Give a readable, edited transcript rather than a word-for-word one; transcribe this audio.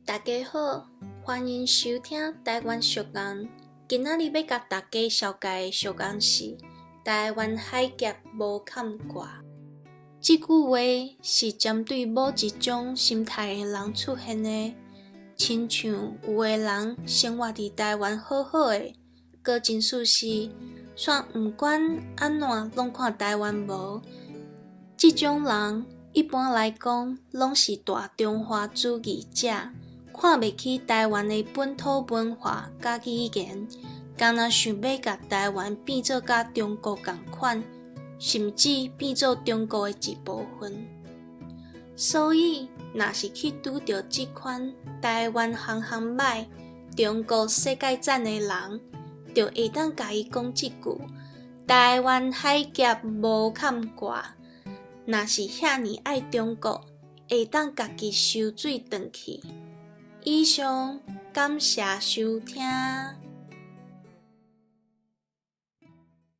大家好，歡迎收聽台灣俗諳。今仔日欲共大家紹介的俗諳是台灣海峽無崁蓋。這句話是針對某一種心態的人出現的，親像有的人生活佇台灣好好的，閣真舒適，煞毋管按怎攏看台灣無。這種人一般來講攏是大中華主義者。看袂起台灣的本土文化佮語言，敢若想欲共台灣變做佮中國仝款，甚至變做中國的一部分。所以，若是去拄著這款台灣項項䆀、中國世界讚的人，就會當共伊講這句：台灣海峽無崁蓋。若是遐爾愛中國，會當家己收水轉去。以上，感謝收聽。